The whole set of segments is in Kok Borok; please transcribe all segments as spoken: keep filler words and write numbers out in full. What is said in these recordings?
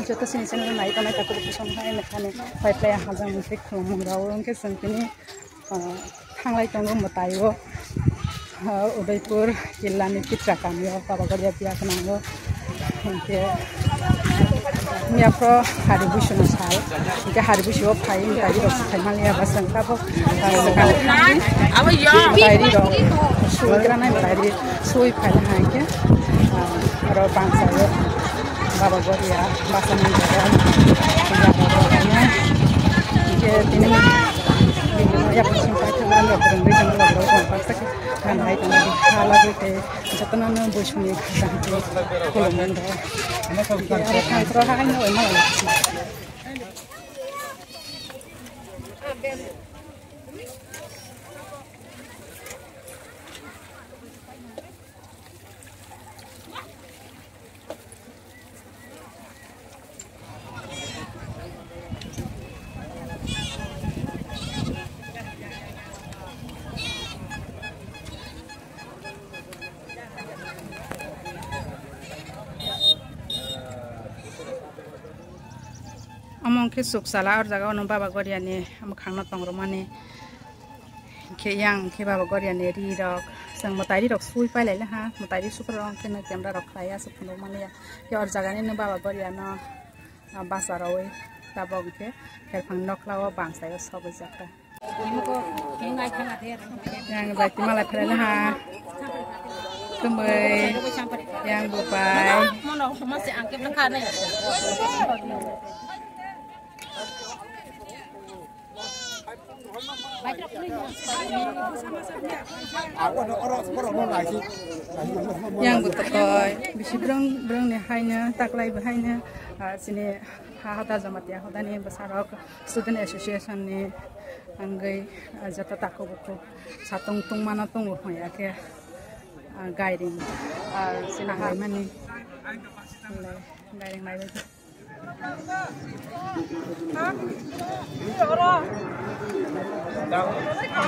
Joto sini sini nai tongnai takhuk bukhuk song hai mekhani pai pai hajang mungsi khulumung rao hwnkhe chwng tini, ah, thanglai tongo mwtai o, ah, Udaipur Killa ni Pitra kami o Baba Goria biya khwnang o. Hwnkhe miya phro hari buisong sal, hwnkhe hari buisong o phai mwtai rok phai manya ba chwng tabuk, ah, swkang thangwi mwtai rok sui granai mwtai sui phai hai khe, ah, aro bangsa o. Baba Goria, basa ni jaga, Baba Goria, hingke tini, tini yapon sing pai thang rok rwngwi tong rok rok rok baksa khe, nang hai tong di, hala di te, jotono no buisongni khaja hingke, khulumung rok. Hingke aro tang rok hai no, ema. Omo wngkhe chukchala, o jaga o no Baba Goria ni mwkhang no tong rwmani. Hingke yang hingke Baba Goria ni ri rok, chwng mwtai ri rok sui pai lai ha, mwtai ri sukha rok hingke no camera rok khlai aswk phunuk mani ya. Hingke o jaga ni no Baba Goria no, ah, basa rwi tabok hingke kherphang nokla o bangsa o sogwi jak kha. Yang jai twi malai phalai ha, kwmwi yang bubai. Yang bwtwkoi bisi brwng brwng ni haino taklai bo haino, ah, chini ha hoda Jamatia hoda ni bwsarok student association ni wngwi, ah, joto takhuk bukhuk satung tungmano tongo hwnkhe, ah, gairing, ah, chini haimani gairing naibai.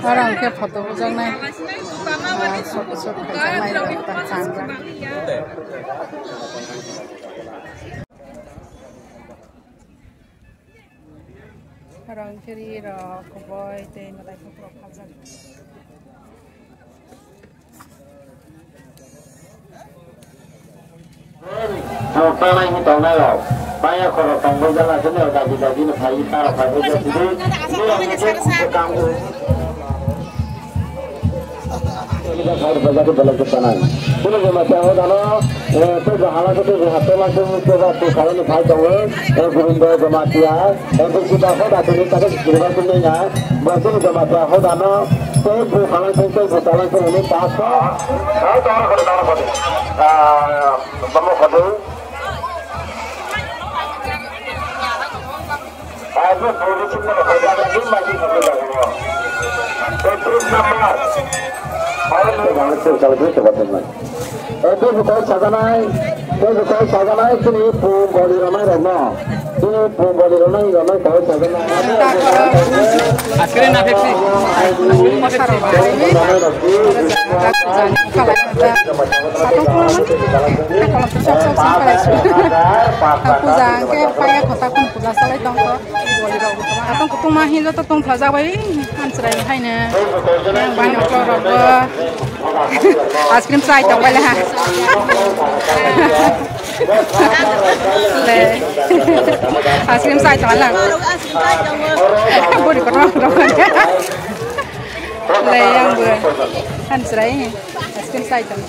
Oro hwnkhe photo bujaknai, ah, sok sok khaijaknai rok ta changjak. Oro hwnkhe ri rok kubui tei mwtai kuphur rok phaljak. Ang tanai ni tongnai rok, paya khoro tongbo jala sini dabi dabi ni phai tara phai bo jati di. Ini rok ni kamu. Ini dah khar baja ke belok ke tanai. Ini je mati ang dano, eh, tu bahala ke tu hatola ke tu ba tu kalau ni phai tongo, eh, gurunda jamatia. Abo kita hoda tini tadi kiriba tini ya, masih jama ta hoda no, tei bu halai tei tei bu talai tei ini paso. Hai tawar kode tawar kode. Ah, bamo kode. Ayo bu di sini hoda lagi maju kode lagi. Tei terus nama. Ayo bu. Kalau terus kalau terus coba teman. Tei bukhuk sajanai, tei bukhuk sajanai chini pum boli rwnai rokno. Chini pum boli rwnai rwnai koi sajanai. Askere na pepsi. Puja hwnkhe paya khota khum puja salai tongkho. Atong kutungma hinjo to tongthajak bai, hamsrai haino. Yang bai noklo rokbo. Ice cream chai tong bai le ha. Le. Ice cream chai tong lang. Bori kotor rok. Le yang bo. Hamsrai. Ice cream chai tong.